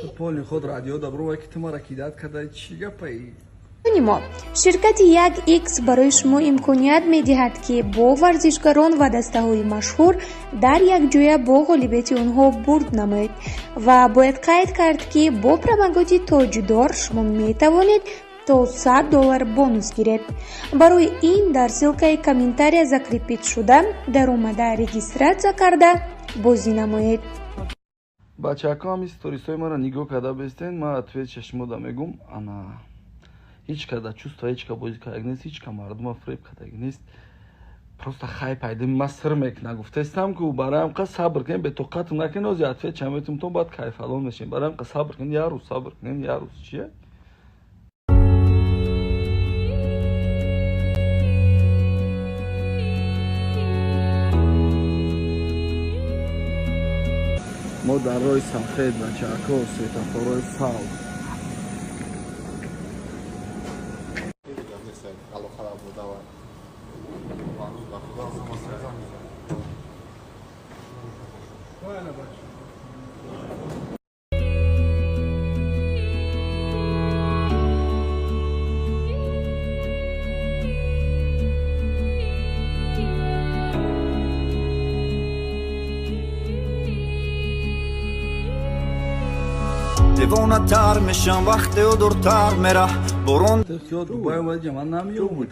Полни худ радио дабро ки ту мара кидат карда, чӣ гапаи? Мо ширкати 1X барои шумо имконият медиҳад, ки бо варзишгарон ва дастаҳои машҳур дар якҷоя бо ғолибияти онҳо бурд намоед. Ва бояд қайд кард, ки бо промокоди Тоҷдор шумо метавонед то $100 бонус гиред. Барои ин дар ссылкаи комментария закрепить шуда даромада регистрация карда бозӣ намоед. Бачаҳако, ҳами сторисҳои маро нигоҳ карда бестен, ман ответша шумода мегум. Ана ҳеч када чувство, ҳеч ка бозӣ кардаги нест, ҳеч ка мардума фиреб кардаги нест. Просто хай пайда ма сир мекуна гуфтаистам, ку бароям қа сабр кунем, бетоқатм накунем. Ози ответ ча метумтон, баъд кайфалон мешем. Бароям қа сабр кунем, як рӯз сабр кунем, як рӯз чия. Мо дар роҳи сафед, бачаҳако, светофорҳои сабз. Девонатар мешам, вақте ӯ дуртар мера борон. Дубай омади, ман намеёбам.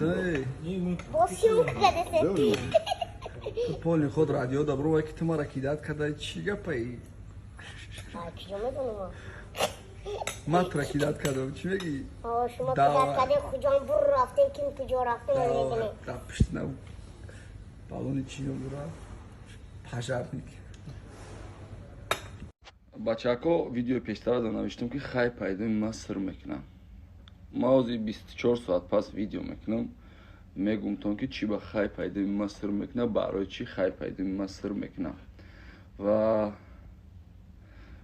Полни худ радио дабро ки ту мара кидат карда, чӣ гапаи? Ман тура кидат кардам, чӣ мегӣ? Пишт набуд, балони чӣ ном дорад, пожарник. Бачаҳако, видеои пештара да навиштам, ки хай пайдои ман сир мекунам. Ман ҳозир 24 соат пас видео мекунам, мегумтон, ки чӣ ба хай пайдои ман сир мекунам, барои чӣ хай пайдои ман сир мекунам. Ва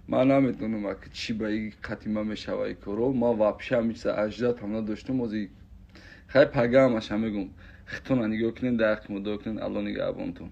ман намедонам, аки чӣ ба и қатъи ман мешава и коро. Ман вообще ҳамин чиза аждатам надоштам. Ҳозир хай пага ҳамаша мегум. Хитона нигоҳ кунед, дар ҳаққи мудоа кунед. Алло нигаҳбонтон.